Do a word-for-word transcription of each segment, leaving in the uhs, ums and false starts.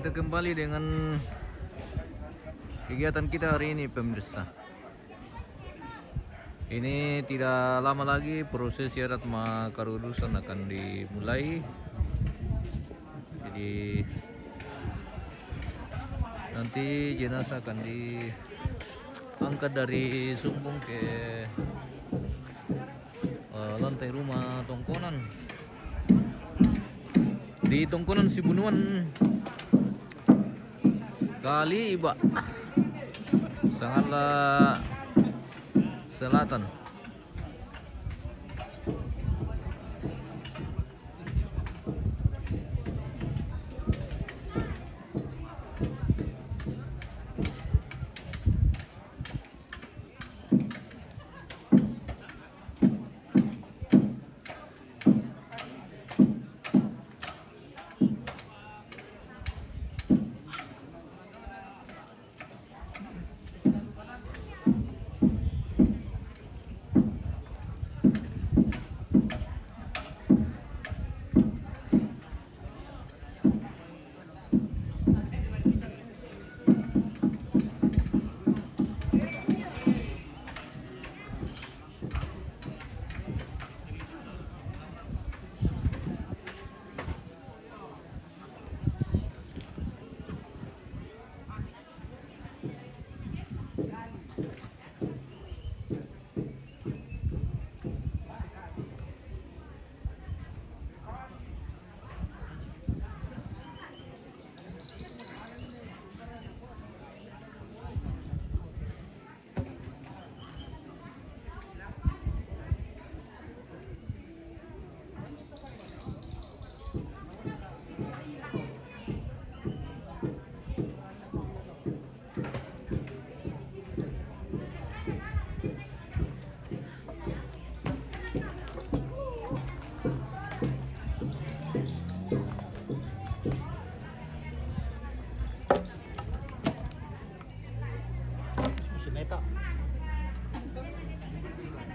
Kita kembali dengan kegiatan kita hari ini, pemirsa. Ini tidak lama lagi prosesi adat Makarudusan akan dimulai. Jadi, nanti jenazah akan diangkat dari sumbung ke eh, lantai rumah Tongkonan. Di Tongkonan Sibunuan kali iba Sangala Selatan.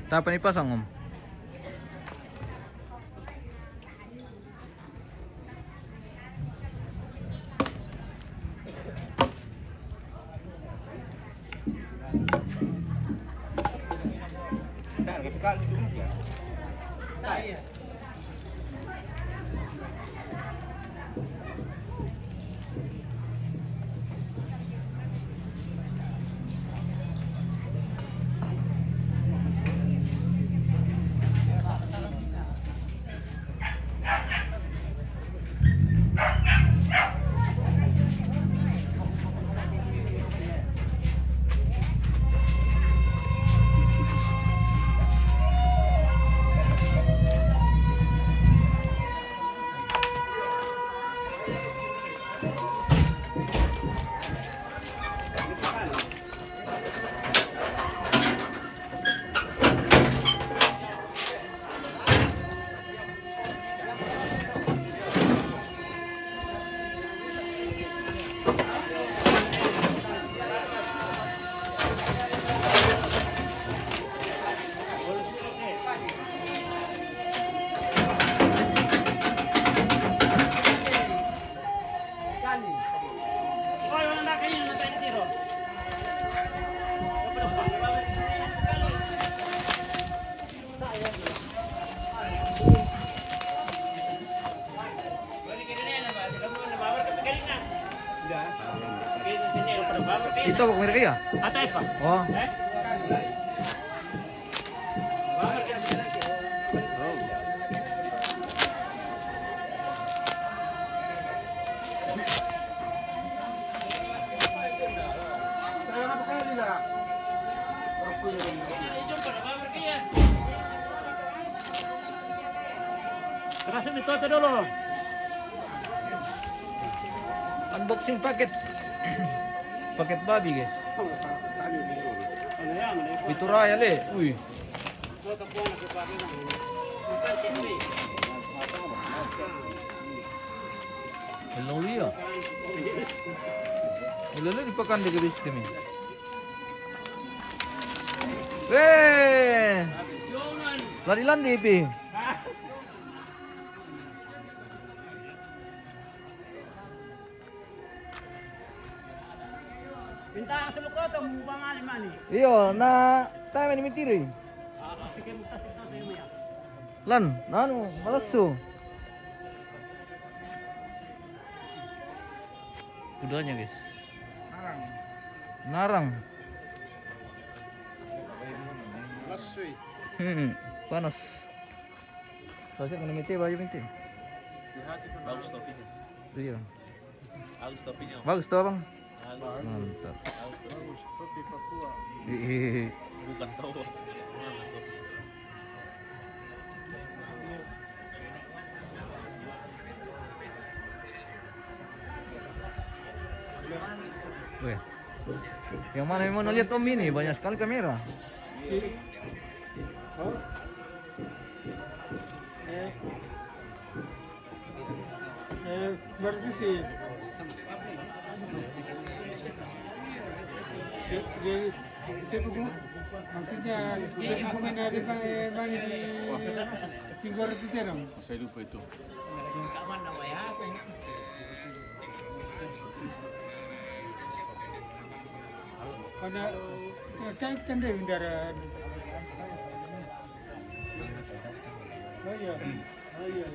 Tapa ni pasang, Om? Ito, wag mereka ya? Atay pa. Oh. Eh? Terasa ni Toto dulu. Unboxing paket. Paket babi, guys. Pitu raya le. Ui. Hello, Lia. Hello, Lia, di pakan de guys kami. Weh. Lari landi pi. Iyo, na time ni mitiri. Lan, nanu, malasu. Kudanya, guys. Narang. Hmm, panas. Saya kena mete baju mete. Bagus topinya. Iya. Bagus topinya. Bagus tuh, Bang. Bagus. Mantap. Bagus topi. Ih, bukan tahu. Weh. Yang mana memang lihat Om ini banyak sekali kamera. Eh, berarti sih. Dia, dia, saya pun, maksudnya, saya pun pemain ada bang, eh, bang di tiga ratus terang. Saya lupa itu. Karena, eh, kan, kan dia bendara. Oh iya. Oh iya.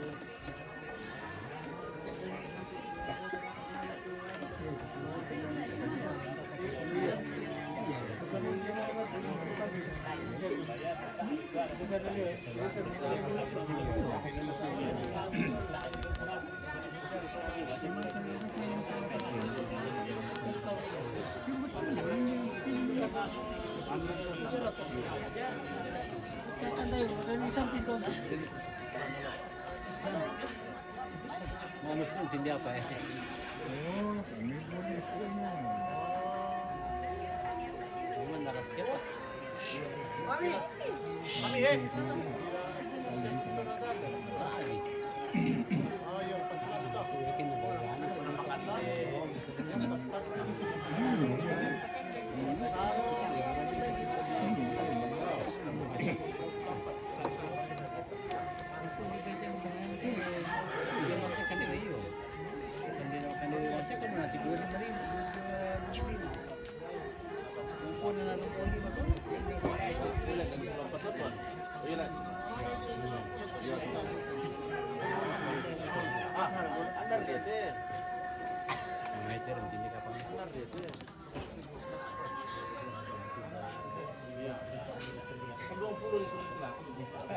Manusia sendiri apa ya? Oh, ini boleh semua. Ini narasi apa?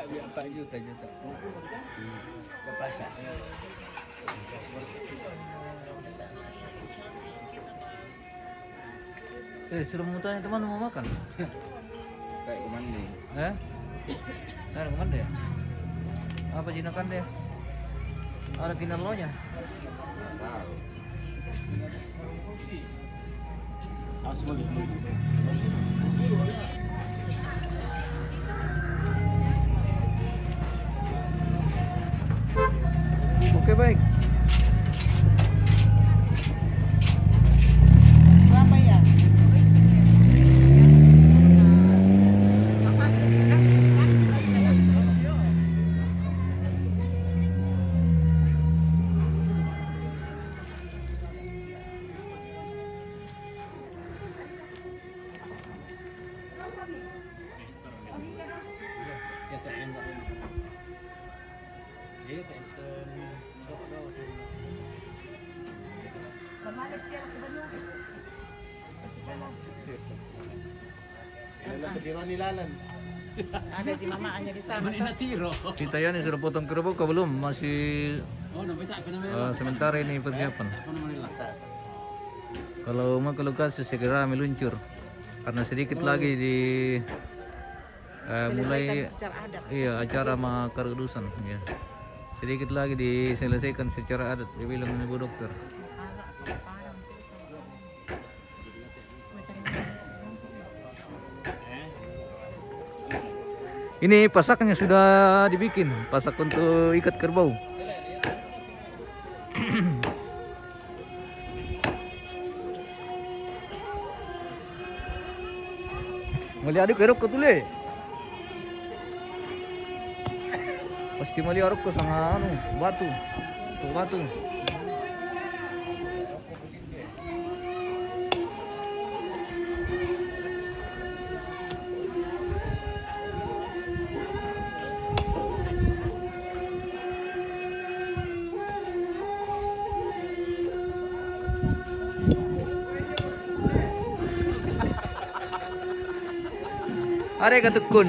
Empat juta, juta. Hmm. Ke pasar. Eh, suruh mau tanya teman mau makan. Kayak kemana? Eh? Nah, kemana ya? Apa jinakan deh? Ada kinalonya? Tahu. Oke, baik. Berapa ya? Ada si mama hanya di sana. Kita ini sudah potong kerbau kah belum? Masih, eh, sementara ini persiapan. Kalau mau ke lokasi segera meluncur. Karena sedikit lagi di, eh, mulai, iya, acara makarudusan, ya. Sedikit lagi diselesaikan secara adat, dibilang ibu dokter. Ini pasaknya sudah dibikin, pasak untuk ikat kerbau. Mali adu kerok ke tule. Pasti mali arok ke sama anu, batu. Tuh batu. Are ka tukkun.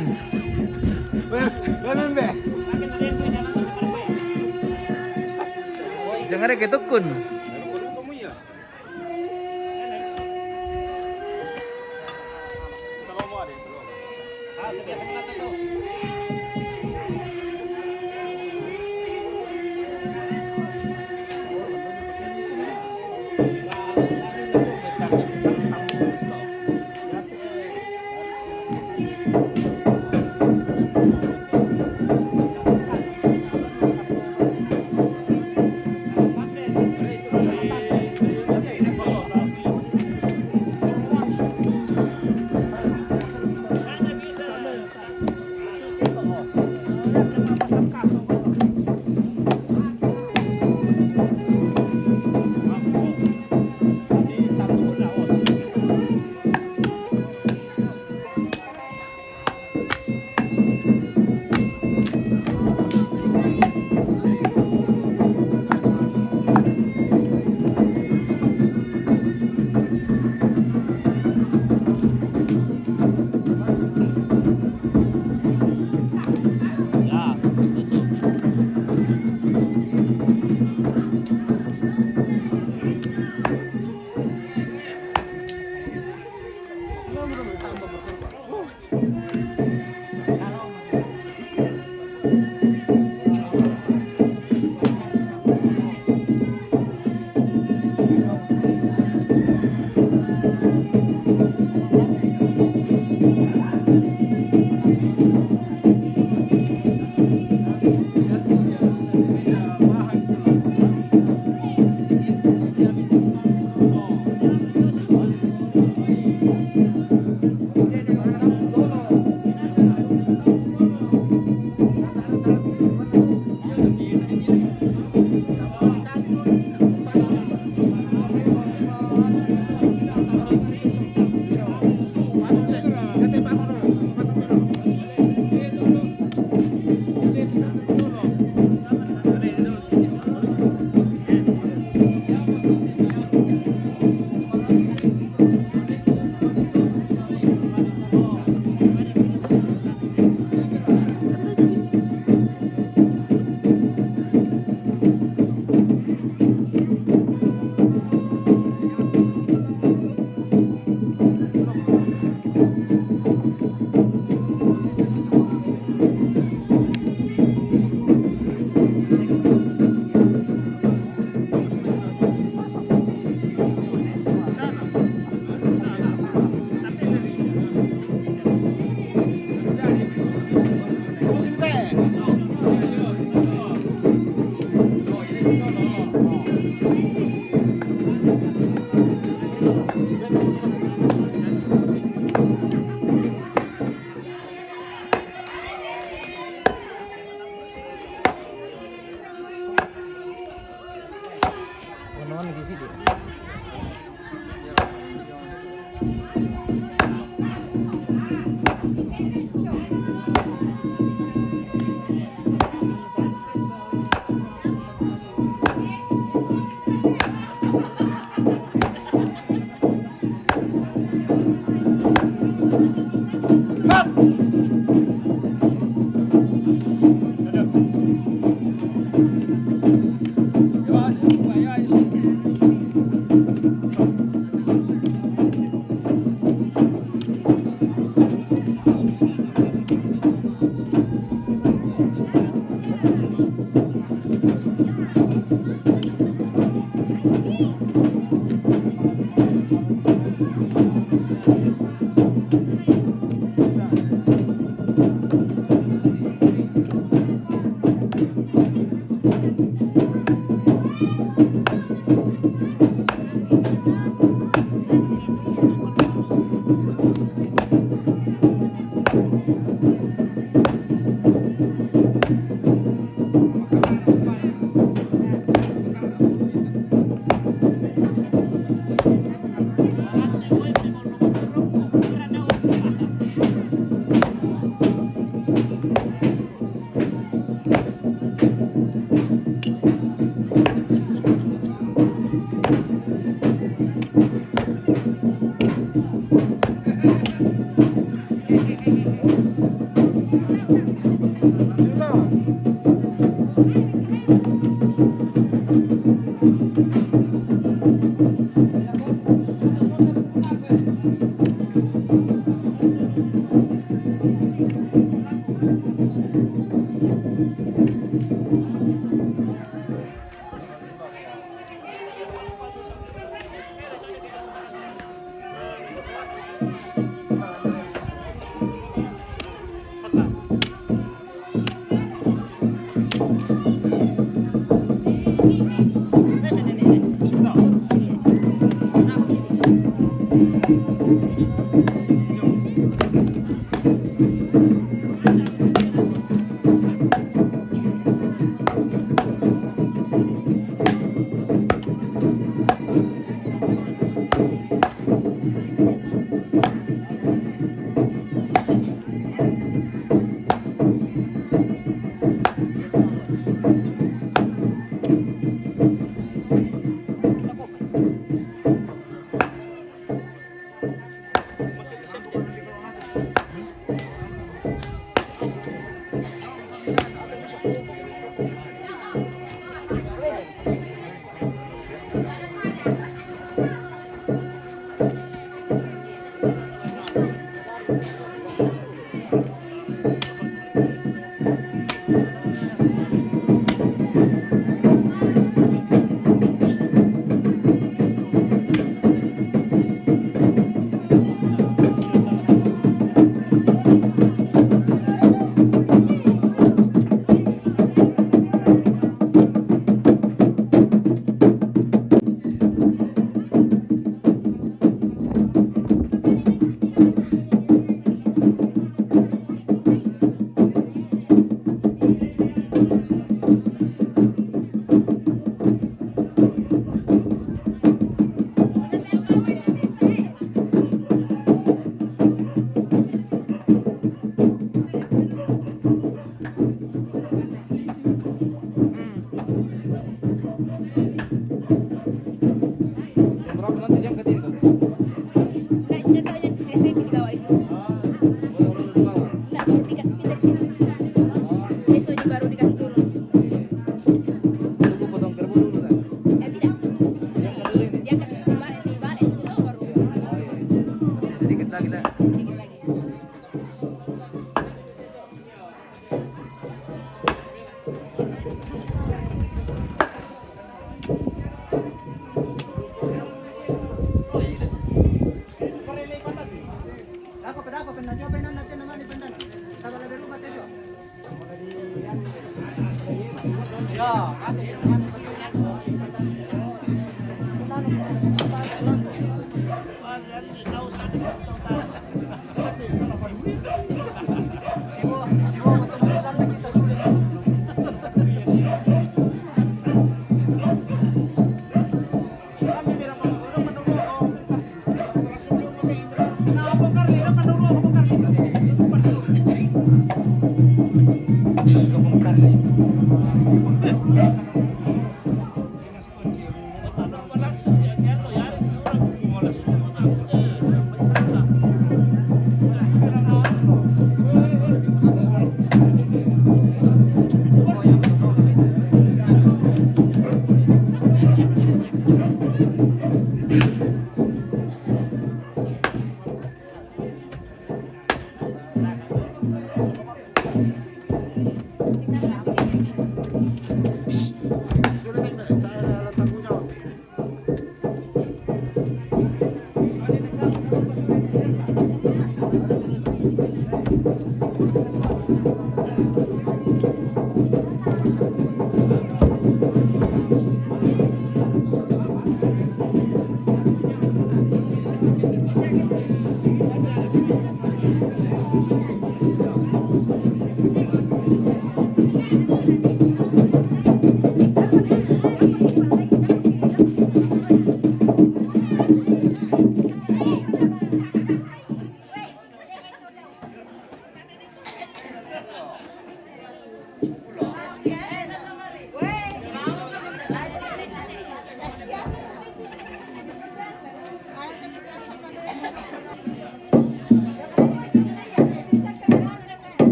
Jangan are ka tukkun.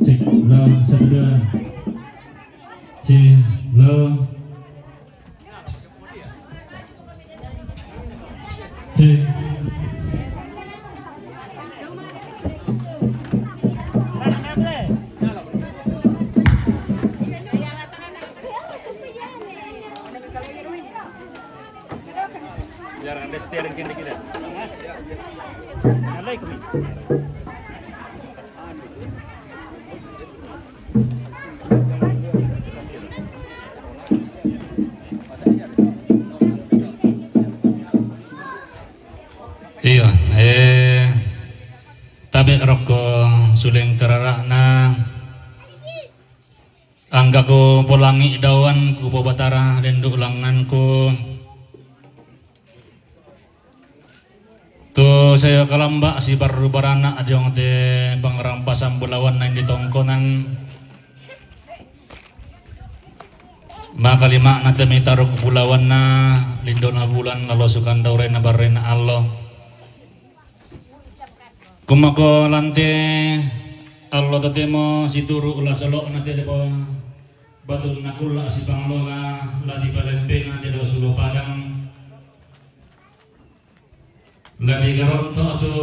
Cek, halo, satu, dua. Cek, halo. Cek. Biar ada steering kiri kita. Alaikum. Iyo, eh, tabe' rokko suleng karara'na, angga ku polangi' daoan ku pobatara lendu' langnganku. Tu sayo kalamba' siparru barana' adiyong te pangarampasan bulawanna indi tongkonan. Makalima'na te mitaru ku bulawanna, lindona bulan, lalosukan daurena barrena allo. Kummako lante allo totemo situru' la solo'na te depo batunna kulla' sipanglola la dipalempena te dao sulo padang. La digaronto' tu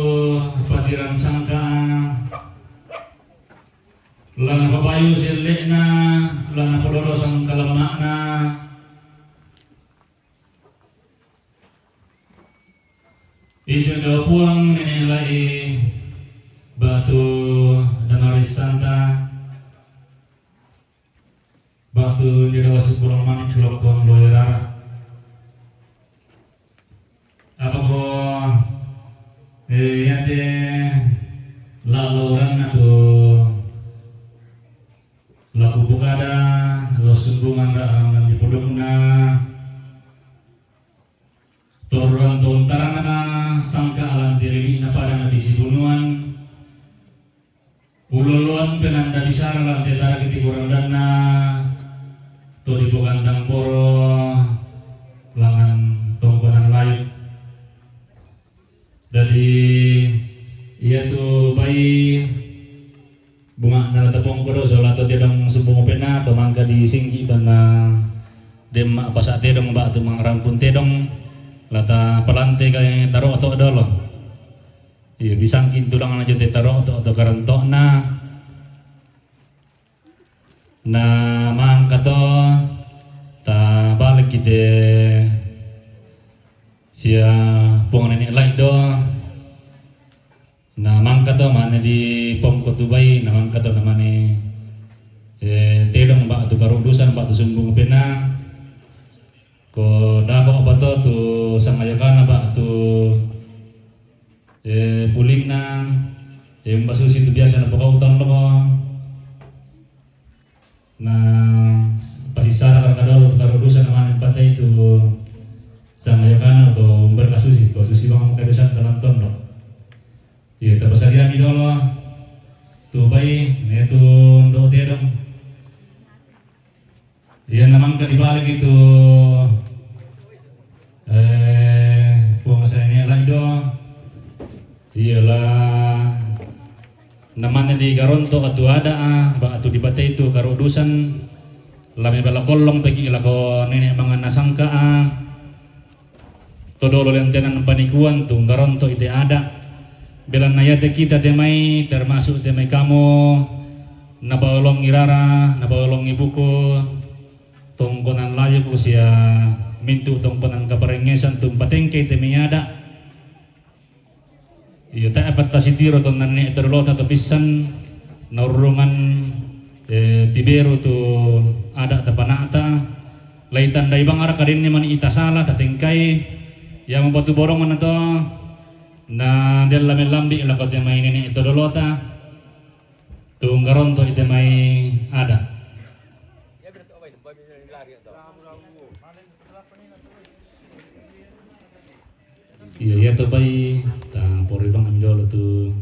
patirang sangka, la napapayu selle'na, la napododosang kalemma'na. Injo do Puang nene' la'i batu damarissanta. Batu injo dua seppulo mani' lokkong loe rara'. Apako, eh, iyate laloranna tu Laku pokada lao sumbungan rarang na di podokna, torroan to ontarana sangka lan te riri'na padang di Sibunuan, uloloan penanda bisara lan te taraki ti kurandanna, to dipogandang poro langan tongkonan layuk. Dadi iatu bai bunga'na la tapongko do sola to tedong sumbung pena to mangka di singgi tonna demma pasa tedong ba'tu mangarampun tedong la tapalante kai taro'to dolo. Iya bisangki tulangna jo te taro'to to garonto'na. Na mangka to tabalik kite sia Puang Nenek Lai do. Na mangka to mane di pongko tu bai, na mangka to na mane, eh, tedong ba'tu karudusan ba'tu sumbung pena. Ko dako apa to tu sangayokana ba'tu, eh, pulinna, eh, mbasusi tu biasa na pokautang lo. Na pasisara kal kadolo tu karudusan na mane patai tu sangayokana tu berkasusi, ko susi bang karudusan dalam tondok. Iya, tapasadiami dolo tu bai ne tu ndo tedong. Iya, na mangka dibalik itu, eh, Puang Sanya lai do. Iyalah, namanya di garonto atu ada, ah, ba atu dibatai tu karudusan. Lame bala kollong peki lako nenek mangan nasangka, ah. To dolo lentenan panikuan tu garonto ite ada. Belanna iate kita te mai, termasuk te mai kamo, napaolongi rara, napaolongi buko, tongkonan layuk sia mintu tongkonan kaparengesan tu patengke te mai ada. Iya, tae patta sitiro to nanne to dolota to pissan, naurungan, eh, tiberu tu ada tapanata, lai tandai bang ara kadenni mani ita sala tatengkai, iya mupatu borong mana to, na della melambi lako te mai nene to dolota, tu garonto ite mai ada. Iya, iya to bai, ta pori bang ami dolo tu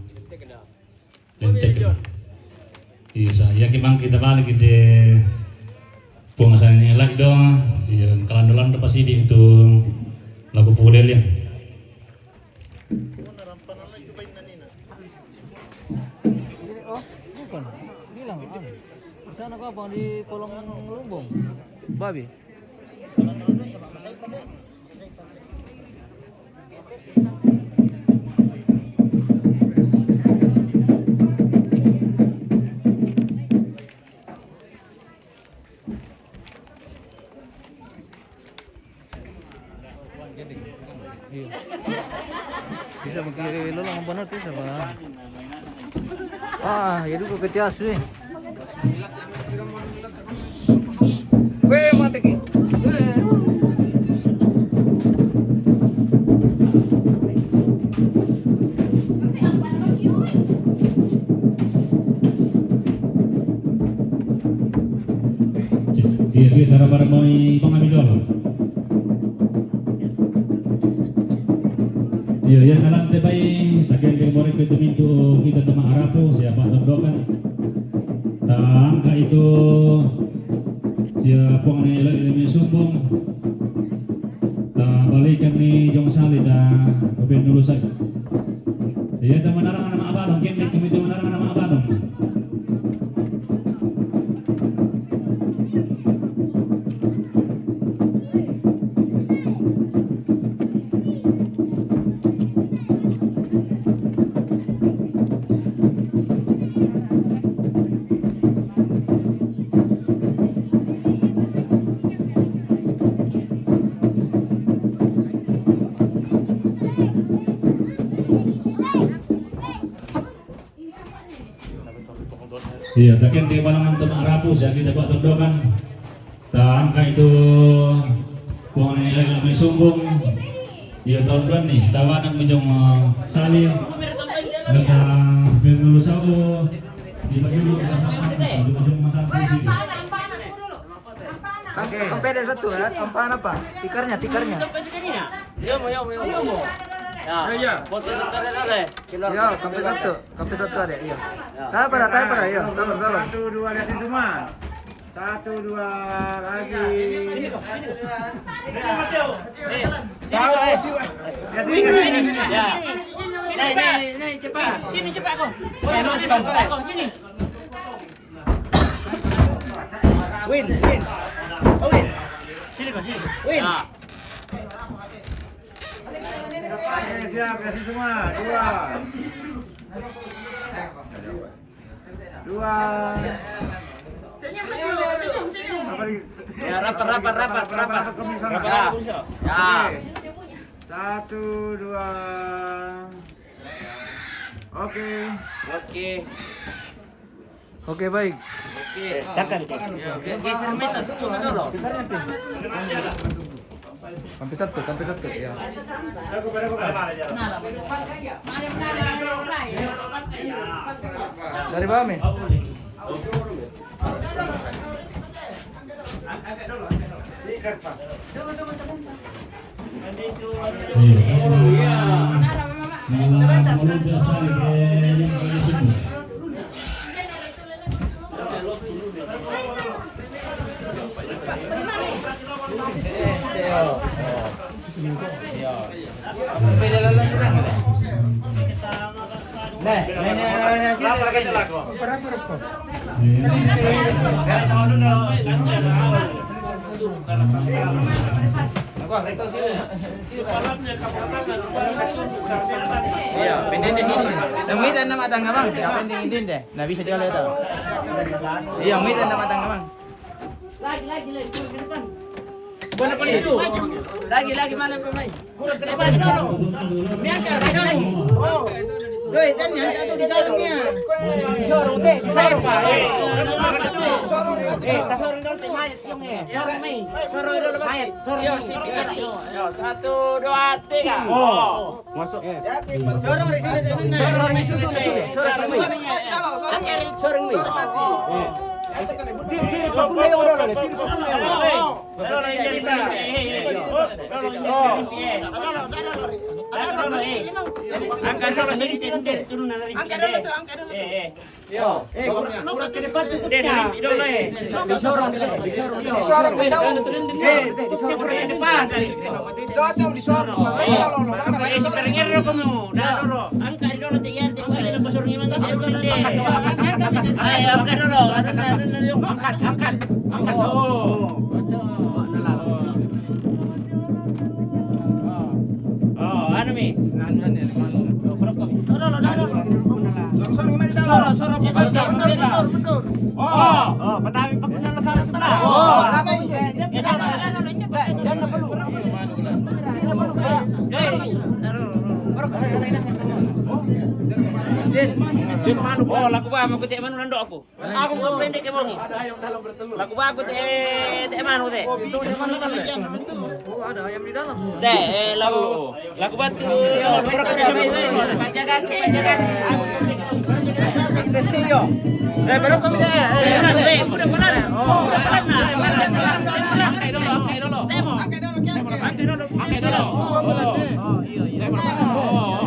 lentek. Iya, sa, iya ki bang kita balik kita Puang Sanya lai do. Iya, kalando-lando pasti di itu lagu pukul dia. Oh, bukan. Bilang, anu. Di sana kau apa? Di kolong lumbung. Babi. Iya. Bisa mengkiri lolong apa nanti siapa? Ah, jadi kok ketias weh. Weh, mati ki. Weh. Iya, iya, sara para mai pangami dolo. Iya, iya, kalante bai, tagen ke morek itu mintu kita tema arapu, siapa terdokan. Tangka itu, siapa ngene lagi demi sumbung. Ta balikan ni jong sali ta, Ruben Nulusak. Iya, ta manarang nama abadong, ken kami ta manarang nama abadong. Iya, taken di balangan tu ma'rapu, siya kita buat tendokan. Ta angka itu, puang nilai kami sumbung. Iya, tahun dua ni, tawanan mejong, eh, sali. Kata, pengulu sabu. Di Bajulu, Bajulu Masak, Bajulu Masak, Bajulu Masak. Oke. Kan pede satu ya, tampan apa? Tikarnya, tikarnya. Iya, mau, iya, mau, iya, mau. Ya. Iya, iya. Foto sebentar, sebentar, eh. Iya, sampai satu, sampai satu ada, iya. Ya. Tahan pada, tahan pada, iya. Sabar, sabar. Satu, dua, lihat semua. Satu, dua, lagi. Sini, kok, sini. Sini, Mateo. Eh, sini, kok, eh. Ya, sini, sini, sini. Ya. Nih, nih, nih, cepat. Sini, cepat, kok. Sini, cepat, kok, sini. Win, Win. Oh, Win. Sini, kok, sini. Win. Ya. Oke, siap, kasih semua. Dua. Dua. Senyum, senyum, senyum, senyum. Apa lagi? Ya, rapat, rapat, rapat, rapat. Rapat, rapat, rapat, rapat. Ya. Ya. Oke. Satu, dua. Oke. Oke. Oke, baik. Oke. Tekan, Pi. Ya, oke. Geser meja tuh, dulu. Sampai satu, sampai satu, ya. Dari bawah, Mi. Iya, sama. Nah, mau biasa, ya. Iya, pendek di sini. Yang itu nama tangga, Bang. Yang penting ini deh. Nah, bisa dia lihat. Iya, yang itu nama tangga, Bang. Lagi, lagi, lagi, kurang ke depan. Mana pemain itu? Lagi, lagi, mana pemain? Kurang ke depan, dulu. Miangkar, kamu. Oh. Doi, kan yang satu di sana, Mia. Di sorong, teh, di sorong, Pak. Eh. Eh, kita sorong dulu, teh, mayat, yang, eh. Sorong, mi. Sorong dulu, mayat. Sorong, yo, sini, yo, yo, satu, dua, tiga. Oh. Masuk. Sorong di sini, sorong di sini, sorong di sini. Angkat, sorong ni. Tiri, tiri, pakun dia udah lah, tiri, pakun dia. Angkat dulu sini, tiri, tiri, turun dari sini. Angkat dulu tuh, angkat dulu. Eh, eh. Yo. Eh, kurang, kurang ke depan tutupnya. Di sorong, di sorong. Di sorong, di sorong. Eh, tutupnya kurang ke depan. Cocok di sorong. Mana lo, lo, mana, mana? Angkat dulu, tiga, tiga, tiga, angkat dulu. Ayo, angkat dulu. Angkat, angkat. Angkat. Oh. Oh, anu, mi. Anu, anu, anu. Sorong, sorong, gimana, sorong? Sorong, sorong, sorong. Mundur, mundur, mundur. Oh, oh, pertama, pakai dulu, sorong sebelah. Oh, apa ini? Ya, sorong. Dia perlu. Dia perlu. Oh, laku ba, mau kecek mana, nandok aku. Aku bukan pendek ke bongi. Laku baku teh, teh manu teh. Oh, ada ayam di dalam. Teh, eh, laku, laku batu. Teh, sih, yo. Eh, baru kami deh. Eh, udah pelan. Udah pelan, nah. Angkat dulu, angkat dulu. Angkat dulu. Oh, iya, iya. Teh manu. Oh.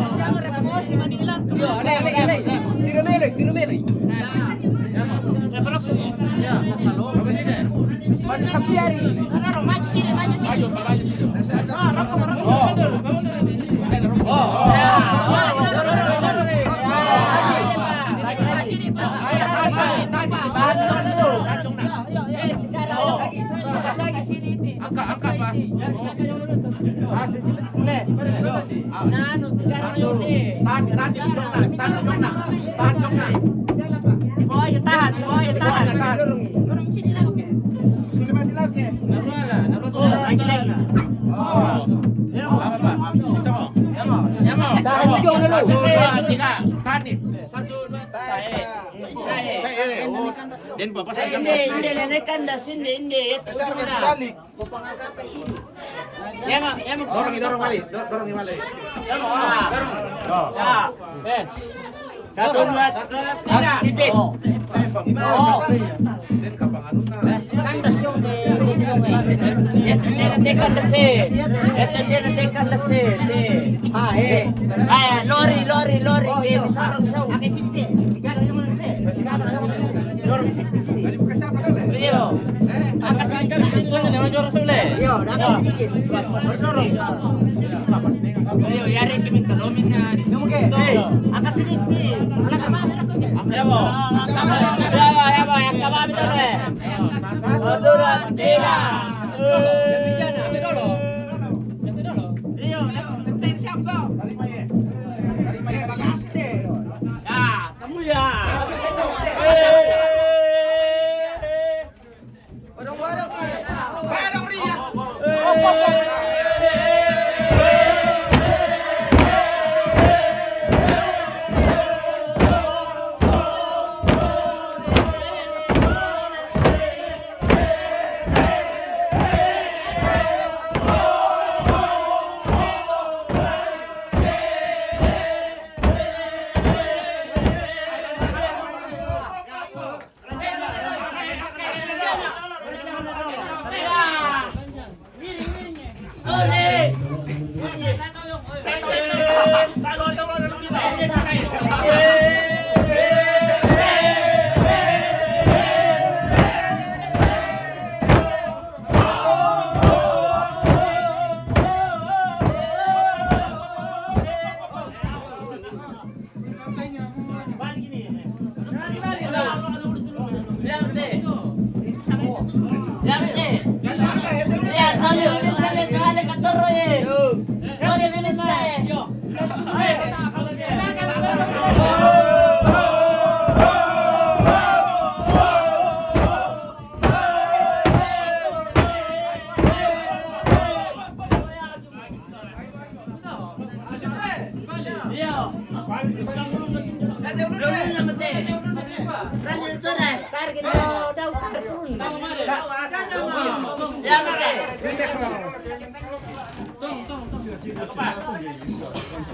Iya, ale, ale, ale. Tiro mele, tiro mele. Maju sampai hari. Maju, maju sini. Ah, rokok, rokok. Oh. Lagi, lagi, lagi. Lagi, lagi, lagi. Angkat, angkat, Pak. Asik, le. Nanu, tahan, tahan, tahan, tahan, tahan. Di bawah aja tahan, di bawah aja tahan. Tahan. Sudah mati laut, ya? Lagi, lagi. Oh. Apa, Pak? Bisa, Pak? Tahan juga dulu. Satu, dua, tiga. Tahan nih. Satu, dua, tiga. Tahan, tahan. Eh, eh, eh, oh. Dan Bapak saya kan inde, inde, lelekan das, inde, inde, ya, terus. Balik. Ya, Mak, ya, Mak. Dorong, dorong balik. Dor-, dorong balik. Ya, Mak. Dorong. Oh. Ya. Eh. Satu, dua, satu, dua, tiga. Harus tipis. Oh. Oh. Kandas yung te, yung te. Ito din ang te kandas eh. Ito din ang te kandas eh. Te. Ah, eh. Ay, lori, lori, lori. Oh, te, yo. Misarang siya. Akin sini te. Ikaw yung te. Ikaw yung te. Lori sini, sini. Iyo. Akat sini te. Ito na naman, lori sa uli. Iyo, dapat sini te. Lori. Iyo, yari kami kalomin na. Yung ke. Hey, akat sini te. Wala ka ba? Ayo mo. Ayo mo, ayo mo, ayo mo, ayo mo, ayo mo. Madura, tira. Ya, kamu ya.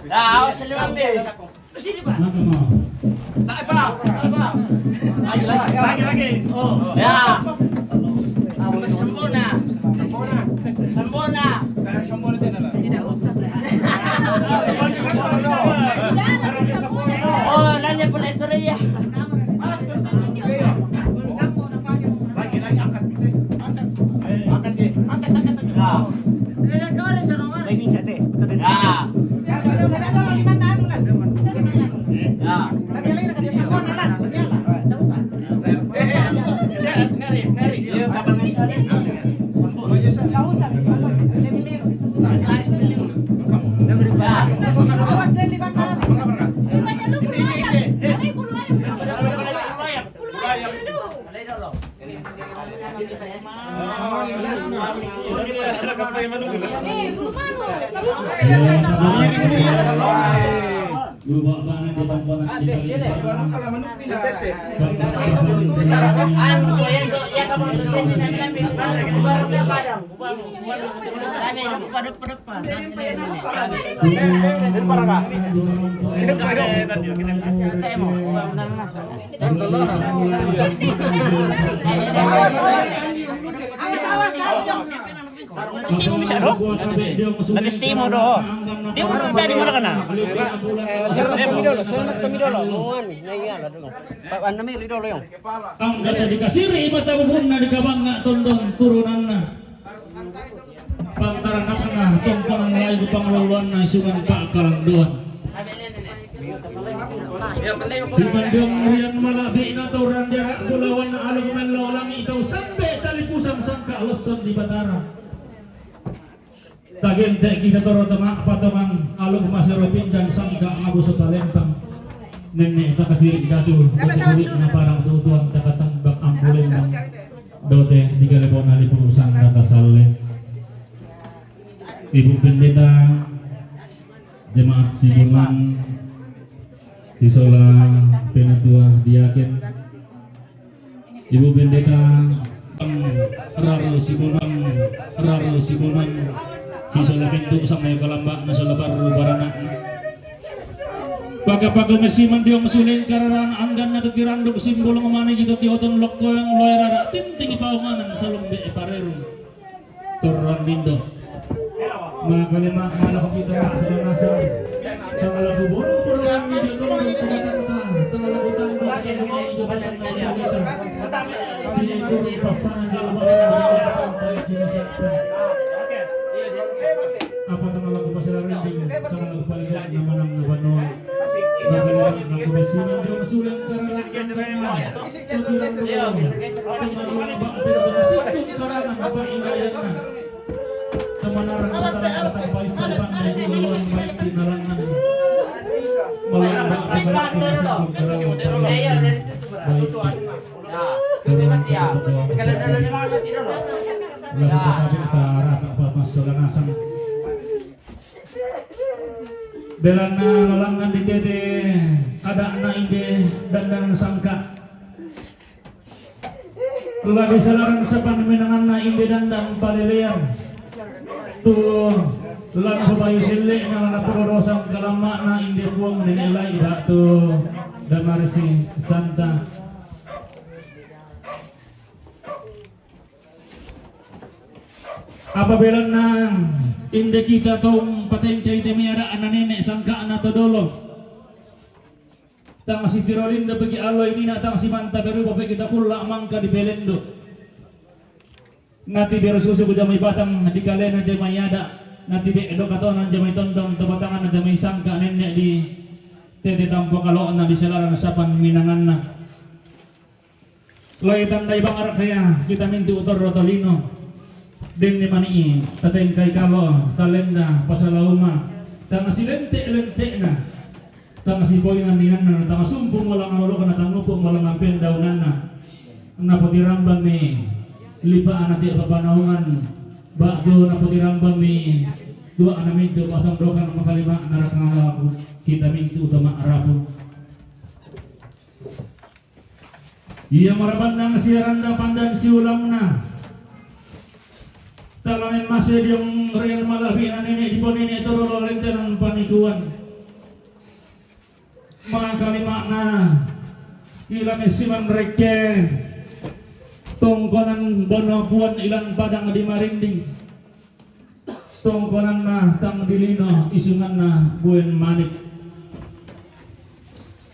Ya, awas sa limang mil. Sino ba? Tayo pa! Tayo pa! Lagi, lagi! Oh! Ya! Sambo na! Sambo na! Sambo na! Kinausap na. Oh, nanya pala ito rin yan. Lagi, lagi, angkat, angkat, angkat, angkat. Ya. May bisa, te. Betul din. Ya. Ya. Natisimo bisa do? Natisimo do. Di mo do, dari mo na ka na? Selamat kami dulu, selamat kami dulu. Muan, naiya la dulu. Pak, ano mi dulu yung. Ang gata di kasiri, mata bubun na di kabang nga tondong turunan na. Pantaran na ka na, tongkongan na lain di pangluluan na isungan pa kalanduan. Si Mandiong Rian Malabi na tauran diara bulawan na alog man laulang itaw sambe talipusan sangka loson di Batara. Tagente kita toro tama patongan alog masero pindan sangka mabuso talentang. Nenne takasiri datu, batu buri na parang tutuan takatang bak ambulen dan dote di galebon ali perusan data salle. Ibu Pendeta, jemaat Sibulan, si sola penatua diaken, Ibu Pendeta, Raro Sibulan, Raro Sibulan, si sola pintu sampai kalamba na sola baru baranak. Paga-paga mesiman dio mesuleng kararan anggan na tetiranduk simbol ngemani jito tioton lokkoyang loe rara tinting paunganan salombe parerung. Torang bindo. Maka lima malah kita sudah nasar. Tengah lagu buru-buru yang hijau tunduk tengah tengah. Tengah lagu tanduk yang hijau batang desa. Sini turun pasangan jalan batang sini siapa? Apa tengah lagu pasal rinding? Tengah lagu paling nama nama nama Belanna lalangan ditete ada'na inde dandang sangka. La disalaran sapan minanganna inde dandang palelean. Tu la napabayu selle'na la napodorosang kalamma'na inde puang nene' lai datu Damarsi Santa. Apa belanna inde kita tau patengkai te mai ada'na nene' sangka'na to dolo. Tang sitiro lindo peki allo inina tang simanta berupa peki takulla mangka dipelendo. Nati beru susu ku jamai batang di kalena te mai ada', nati be'do katona jamai tondong to batanganna jamai sangka nenne' di tete tampo kalo'na di selarang sapan minanganna. Lai tandai bang arak hea kita mintu' torro tolino. Denni mani'i tatengkai kalo talenda pasalauma tang silente'-lente'na. Tang sipoingan ninanna, tang sumpu molang alolokna, tang upu molang ampen daunanna. Napotirambammi lipa'na te papanaungan ba'tu napotirambammi dua'na mintu' patondokan makalima narakangalaku kita mintu' to ma'rapu. Ia marabanna siaran dapan dan siulangna. Talamen mase diong rian malabi na nene' diponene' torolo lentenan panikuan. Mangkalima'na ila messiman rekke tongkonan bono puan ilan padang di marinding. Tongkonanna tang dilino isunganna buen manik.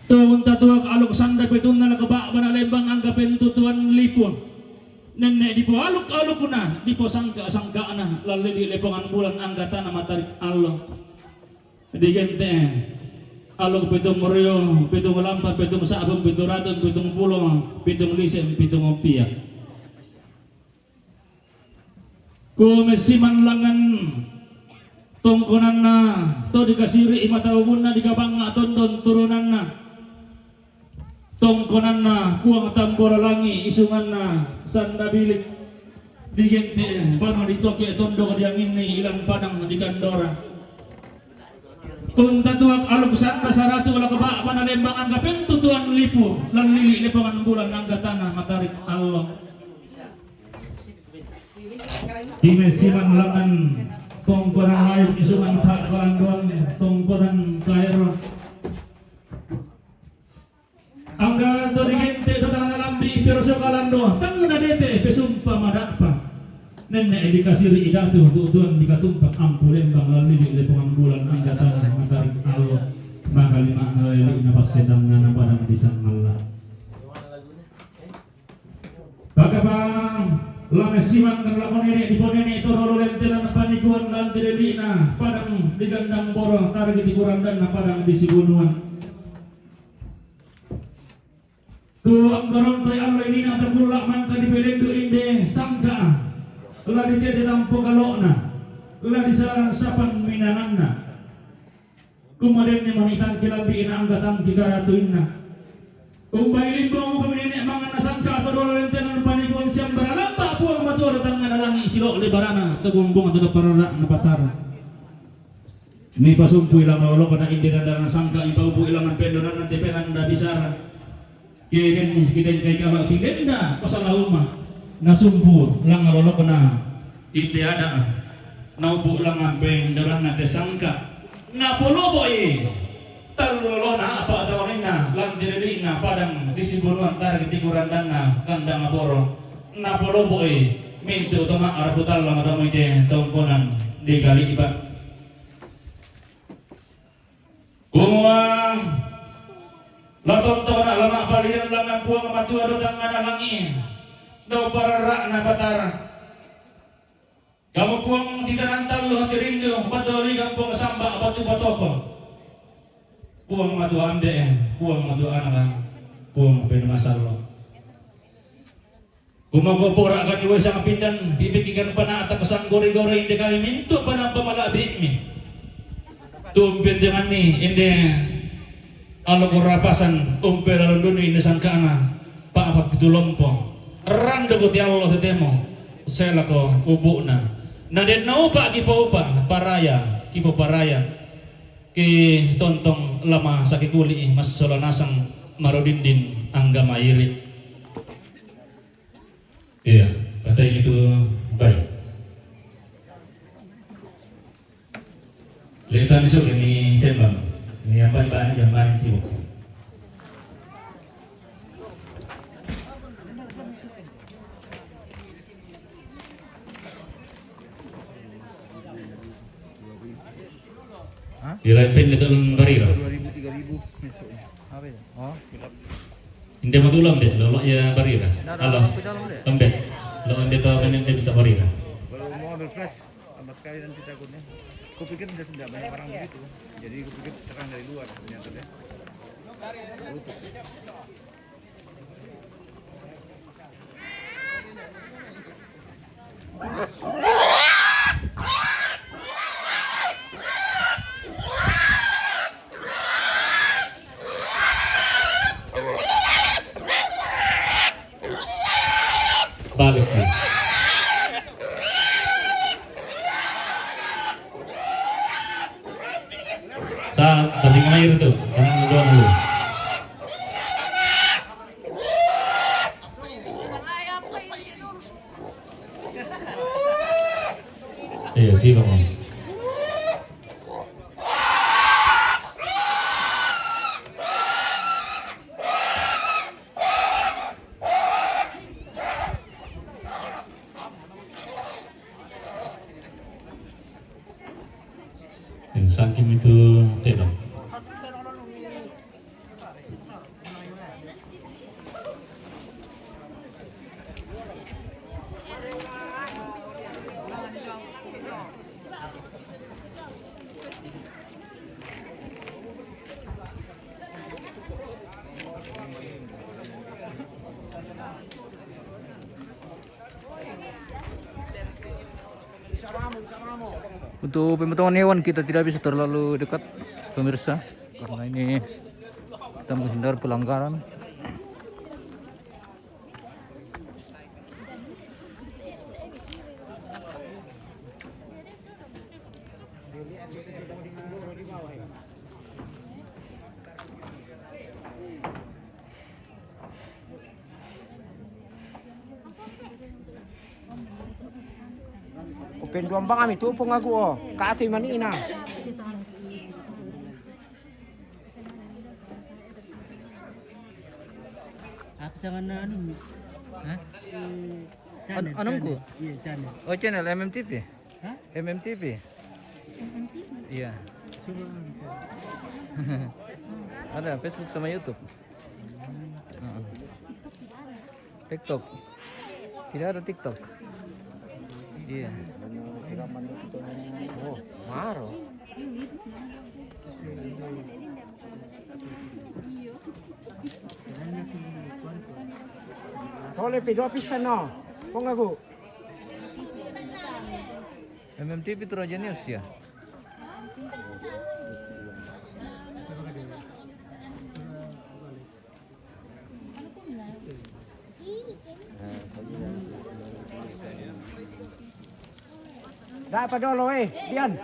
Tong tatuak aluk sanda petunna la kebak bana lembang angka pentutuan lipun. Nenne' dipo aluk-alukna, dipo sangka-sangka'na, lalli di lepongan bulan angka tana matarik allo. Digente' aluk pitung rio, pitung lampan, pitung sa'bu, pitung ratu, pitung pulo, pitung lise, pitung ompia. Ku messiman langngan tongkonanna to dikasiri' mata ubunna dikabangnga tondon turunanna. Tongkonanna Puang Tambora Langi' isunganna Sanda Bilik. Digente' bano ditoke' tondok dianginni ilan padang dikandora. Untatuak aluk sanda saratu la kebak bana lembang angka pentutuan lipu lan lili' lepongan bulan angka tana matarik allo. Di messiman langngan tongkonan lain isungan pa' kalandoan tongkonan kaero. Angga to digente' to tangana lambi' piroso kalando tangna dete' pesumpa mada'pa. Nenne' dikasiri' idatu tu'tuan dikatumpak ampu lembang lalili' lepongan bulan angga tana matarik allo. Makalima'na lili' napassetanna napadang disangalla. Pakapang la messiman kan lako nene' diponene' to rolo lentenan panikuan lan tilili'na padang digandang boro tarigi tikurandanna padang disibunuan. Tu anggorontoi allo inina takulla' mangka dipelendu' inde sangka'a la ditete tampo kalo'na la disalang sapan minanganna. Kumadenni manitangki lambi'na angga tangki karatuinna. Umbai limbong muka minene' manganna sangka' atau dola lentenan panikuan siambara lamba' Puang Matua datangana langi' silo' lebarana to bumbung atau daparara napatara. Mipasumpui lama olokona inde dandana sangka' mipaupu' ilaman pendonanna tepenanda bisara. Kedenni kidengkai kala kidenda pasalauma nasumpu langa lolokna inde ada' naupu' langa pendoranna te sangka' napolobo'i Tallu lolona apa tawaninna, lanti rili'na padang di sibunuan targi tikurandanna kandang aboro. Napolobo'i mintu toma arabu tallang domo ite tongkonan di Kali'ba. Kumua, la tontona lama palian langan Puang Matua do tangngana langi, do pararra'na Batara. Kamu Puang titanan tallu hati rindu, batoli Puang samba batu batoko. Puang Matua Ambe, Puang Matua Anaka, Puang Penu Masallo. Kumago pora kan iwe sang pindan, dibikikan panata kesang gori-gori inde kami mintu panampa malabikmi. Tumpe dengan ni inde alo kurapasan, umpe lalu dunu inde sangkana, pa apa pitu lompo. Rando ko ti Allah tetemo, selako ubukna. Na den na upa kipo upa, paraya, kipo paraya. Ki tontong lama saki kuli, massola nasang marodindin angga mairi. Iya, kata itu baik. Letan iso kami sembang. Ni apa ibaratnya jamban kibo. Di lain pen itu barira. Dua ribu, tiga ribu besoknya. Apa itu? Oh. Inde matu lambe, lo lo ya barira. Halo. Lambe. Lo ande to men inde minta barira. Kalau mau ambil fresh, sama sekali nanti takutnya. Kupikir tidak, tidak banyak orang begitu. Jadi kupikir terang dari luar ternyata deh. Balik ni. Sa, tapi ngair tu. Jangan lupa dulu. Iya, sih kamu. Yang saking itu tidak. Untuk pemotongan hewan kita tidak bisa terlalu dekat, pemirsa, karena ini kita menghindar pelanggaran. Open duambang ami tu pung aku, oh. Katu imani ina. Aku sama anu. Hah? Eh, channel, An-, anungku? Channel. Iya, channel. Oh, channel M M T V? Hah? M M T V? Iya. Coba, coba. Ada Facebook sama YouTube. Heeh. TikTok. Tidak ada TikTok. Iya. Oh, maro. Tole pi dua pisan no. Kong aku. M M T V Toraja News ya. Dapat dulu, eh, Dian.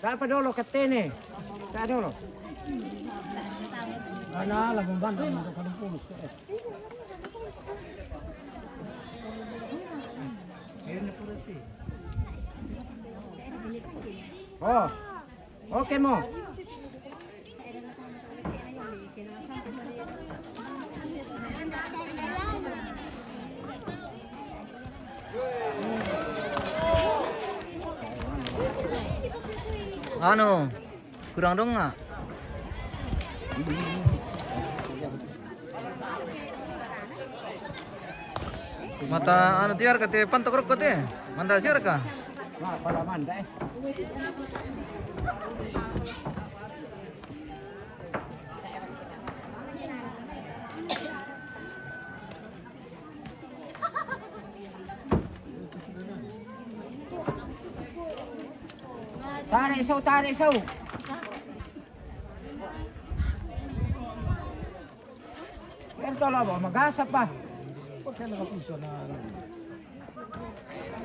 Dapat dulu ketene. Dapat dulu. Ana la bombanda, kalau pulus. Oh. Oke mo. Anu, kurang dong nggak? Mata anu tiar kate pantok rok kate. Manda siar ka? Wah, pala manda, eh. Tarik, Sau, tarik, Sau. Pero tolo ba, magasap pa.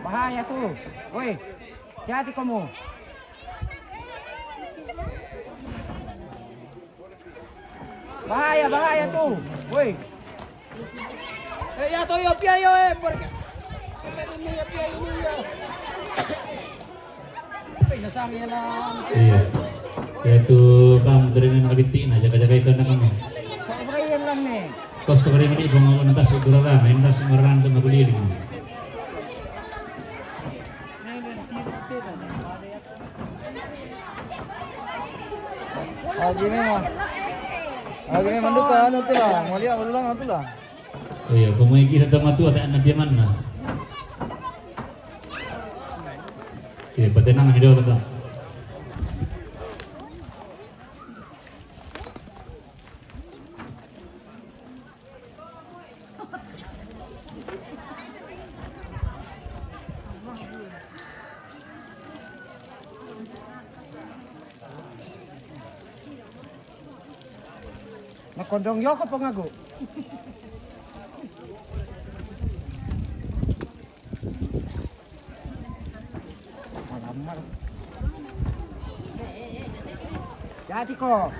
Bahaya tu. Woi, hati-hati kamu. Bahaya, bahaya tu. Woi. Eh, ya, toyo, pia, yo, eh, porque. Iya. Yaitu kam dari nang kabitik na, jaga-jaga itu anak kamu. Kos sekali ini, bang, nanti segera lah, nanti segera nanti nggak boleh lagi. Agi memang. Agi memang duka anu tu lah. Mau lihat ulang tu lah. Oh iya, kamu iki tetap matu ada anak dia mana? Iya, patenang hidup kata. Nakondong yo ko pangago. Malamar. Jadi ko.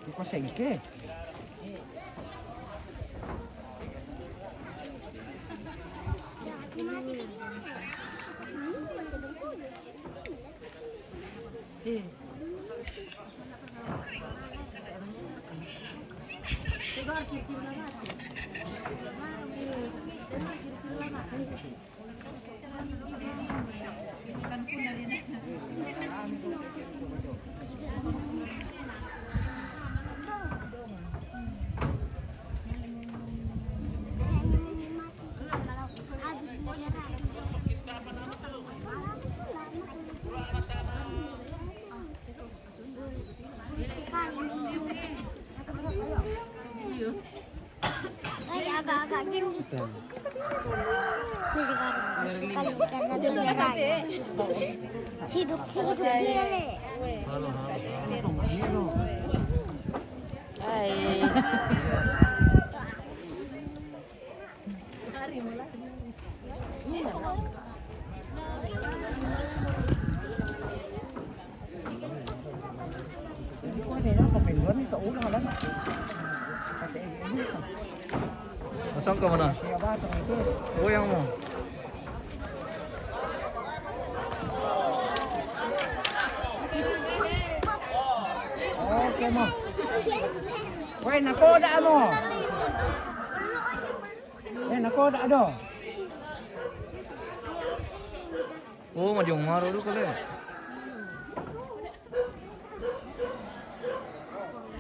Iko sengke. Ay, agak-agak din. Ito. Ini si Karin. Si Karin ka na doon, Karin. Sidok, sidok, dili. Ay. Masang ka mana? Oh, yang mo. Okay mo. Weh, nakoda mo. Eh, nakoda do. Oh, madiong maro do kale.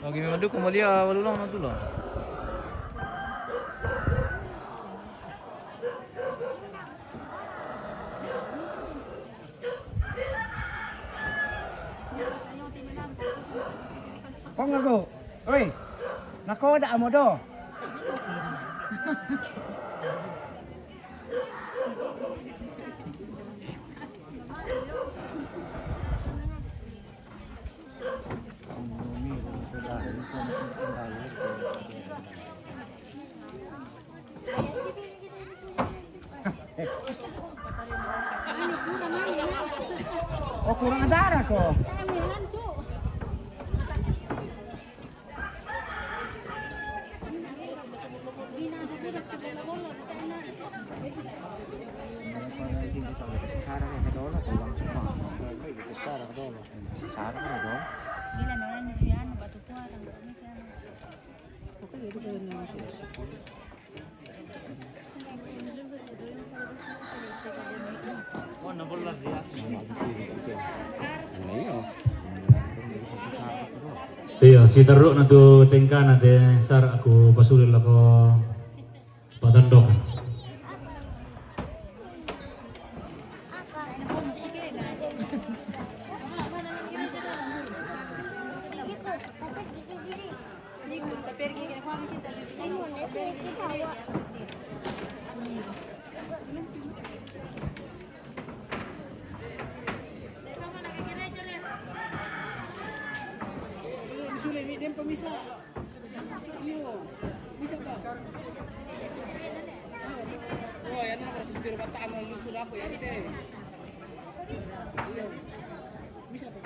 Lagi memang do kembali ah, baru lang na tu lah. Kong ago. Oi. Nakoda mo do. Oh, kurang ajar aku. Sara ka dolo. Sara ka dolo. Bila na orang durian batu tua orang kami kan. Oke, jadi kalau nang sudah sepuluh. Iya, si teruk na tu tengka na te sar aku pasulil lako patandok. Sule, mi dempa misa. Iyo, bisa, Pak. Iyo. Oh, ya, nak berpikir batang, lusun aku, ya, teh. Iyo. Bisa, Pak.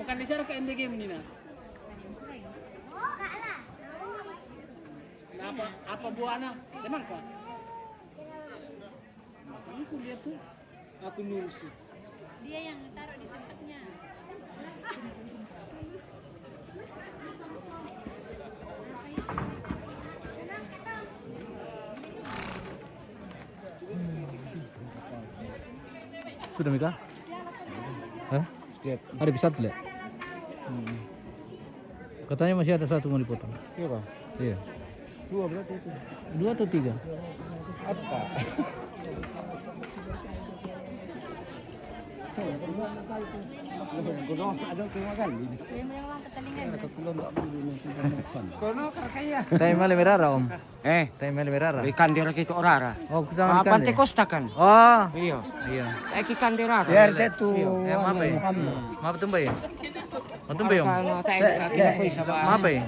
Bukan di sana ke N B G ini, nah. Apa, apa buahnya? Semangka. Makanya aku lihat tuh, aku nurusi. Dia yang taruh di tempatnya. Sudah, Mika? Hah? Ada bisa tuh, Le? Katanya masih ada satu mau dipotong. Iya, Pak. Iya. Dua berarti itu. Dua atau tiga? Apa? Ada terima kan? Ada keperluan tak perlu nanti makan. Kono kakaknya. Tadi malam merah, Om. Eh, tadi malam merah. Ikan dia lagi ke Orara. Oh, kita Ah, ikan Pantai dia. Costa kan? Oh. Iya. Iya. Eh, ikan dia Orara. Ya, R T tu. Iya. Eh, maaf, eh. Maaf, tuh, Mbak, ya. Maaf, tuh, Mbak, ya. Maaf, eh.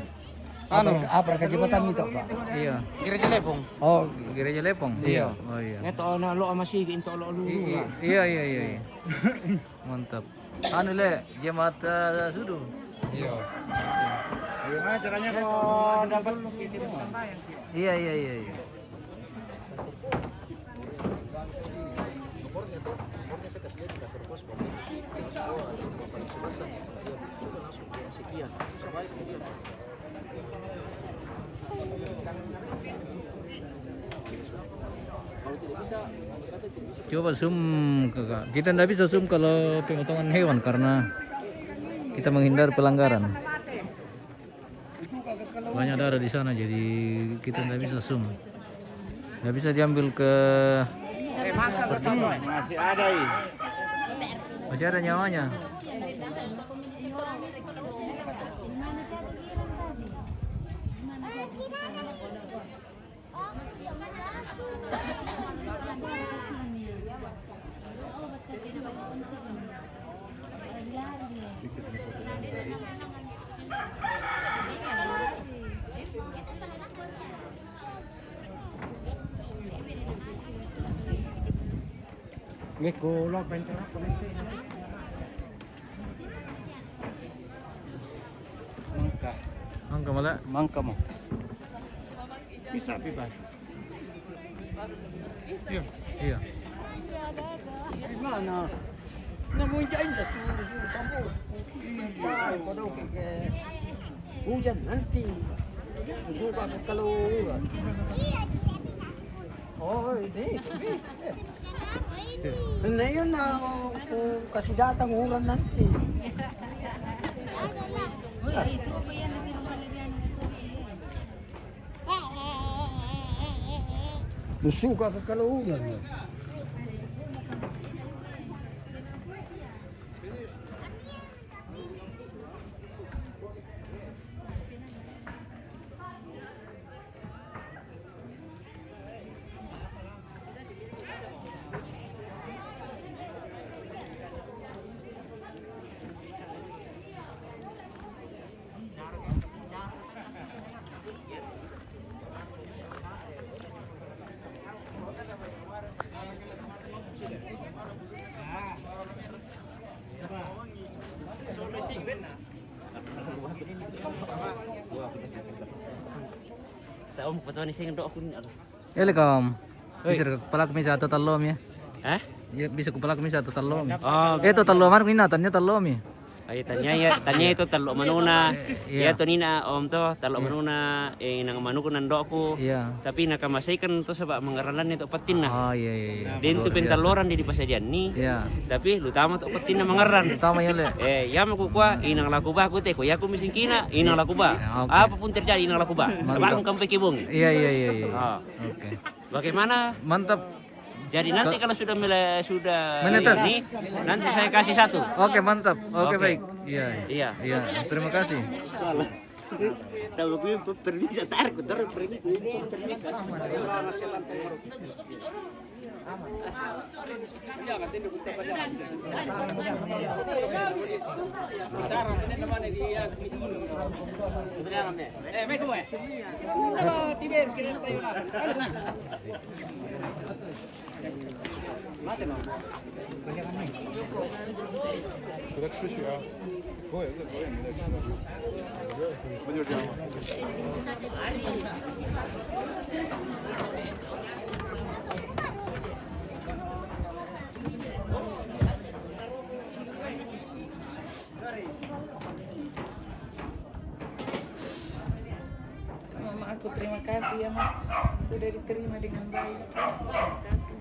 Anu, apa ke jembatan itu, Pak? Iya. Gereja Lepong. Oh, Gereja Lepong? Iya. Oh, iya. Ngeto na lo ama sigi, into lo lu. I- i- iya, iya, iya, iya. Mantap. Anu, Le, jemaat, eh, sudu. Iya. Gimana caranya kalau dapat? Iya, iya, iya, iya. Coba zoom, Kakak. Kita ndak bisa zoom kalau pemotongan hewan karena kita menghindar pelanggaran. Banyak darah di sana, jadi kita ndak bisa zoom. Ndak bisa diambil ke Masih ada, ih. Masih ada nyawanya. Nggih, kula pencorak. Mangka. Mangka, Malak. Mangka, Malak. Bisa, Pipa. Iya. Iya. Di mana? Namun jangan jatuh, sampai. Iya, kodok ke hujan nanti. Suka ke keluar. Oh, ini. Nah, yun na, oh, oh, kasi datang ulan nanti. Uy, ito pa yan, ito yung pala yan. Suka ke keluar. Om, kupatua ni sing do'oku ni, aduh. Welcome. Hoi. Bisa ku palaku misa atau tallo mi? Hah? Ya, bisa ku palaku misa atau tallo mi? Oh. Eh, to tallo, mar ku ina, tania tallo mi. Ai, tania ya, tania itu tallo manuna. Iya. Ya, to nina, om to, tallo manuna, eh, inang manuku nang do'oku. Iya. Tapi nakamaseikan to saba' mangarralan itu pettinna. Oh, iya, iya, iya. Den tu pentalloran di pasadian ni. Iya. Tapi lu tama to pettinna mangarran. Tama ya, Le. Eh, ya maku kua, inang laku ba, ku te, ku ya ku misingkina, inang laku ba. Ya, oke. Apapun terjadi, inang laku ba. Mantap. Sabang kampai kibung. Iya, iya, iya, iya. Ah. Oke. Bagaimana? Mantap. Jadi nanti kalau sudah mele-, sudah menetas ini, nanti saya kasih satu. Oke, mantap. Oke, oke. Baik. Iya. Iya. Iya, terima kasih. Tahu gue permisi, tarik, tarik permisi, permisi. Mama aku, terima kasih ya, Mak. Sudah diterima dengan baik. Terima kasih.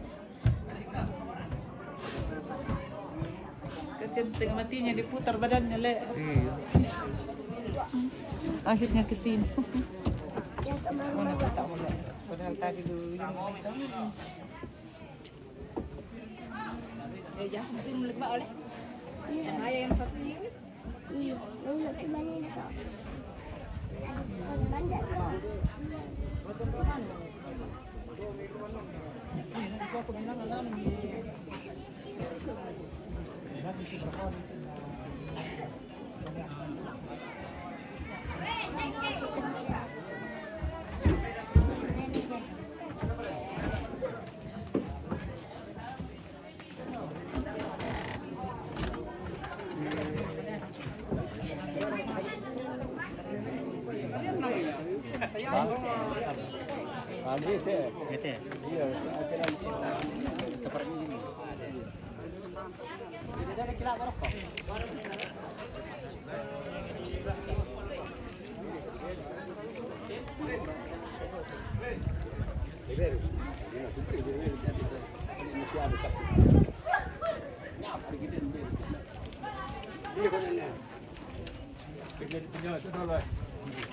Kasihan, setengah matinya diputar badannya, Le. Iya. Akhirnya ke sini. Mana kotakmu, Le? Padahal tadi dulu ini. Eh, jangan, itu melepak oleh. Yang ayah yang satu ini. Iya, lu nggak kembali nih, Kak. Ada banyak, Kak.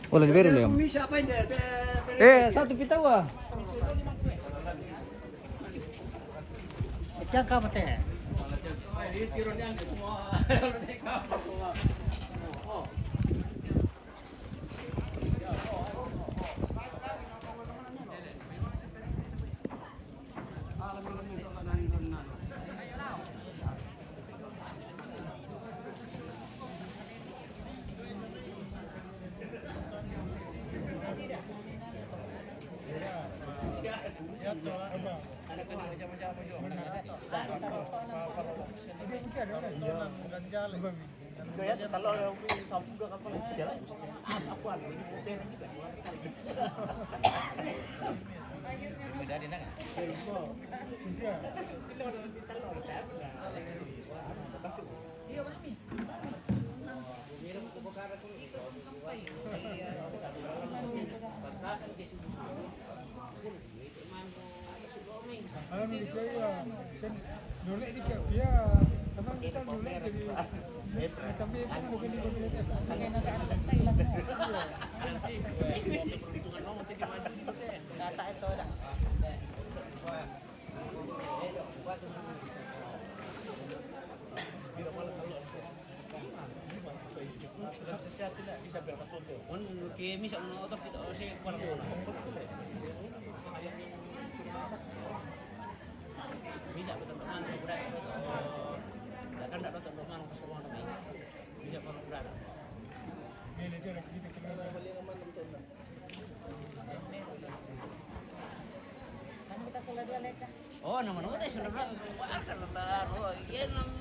Boleh diberi, Leo? Eh, satu pitawa. Pecah ka mate? Oh, nama-nama teh sudah bilang, wah, kan lah, oh, iya, nam-,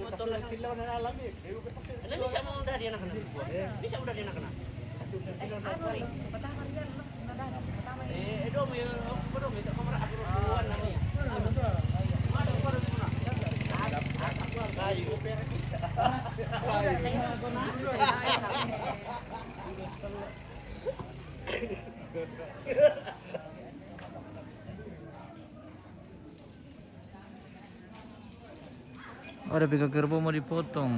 motor lah. Ada bisa Dia nak kena. Bisa udah dia nak kena. Eh, anu ni, pertama dia nak kena. Pertama ni. Eh, eh, dong, ya, oh, dong, minta kamera aku dong, buruan namanya. Ada, ada, ada. Sayu. Sayu. Ada pika kerbau mau dipotong.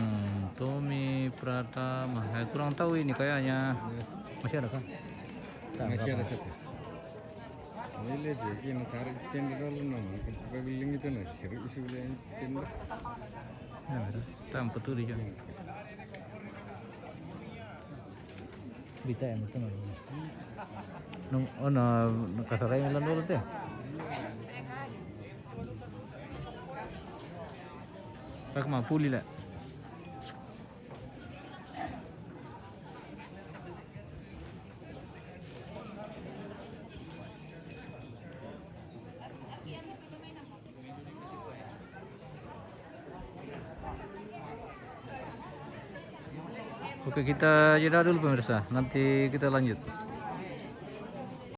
Tommy Pratama. Eh, kurang tahu ini kayaknya. Masih ada kah? Tak, masih ada satu. Ini dia, ini tarik tenda dalam nama. Kita bilang itu nah, serius bilang tenda. Ya, ada. Tanpa tuh dia. Bita yang itu namanya. Nung, oh, na, na kasarai ngilan dulu teh. Tak mau puli lah. Oke, kita jeda dulu pemirsa, nanti kita lanjut.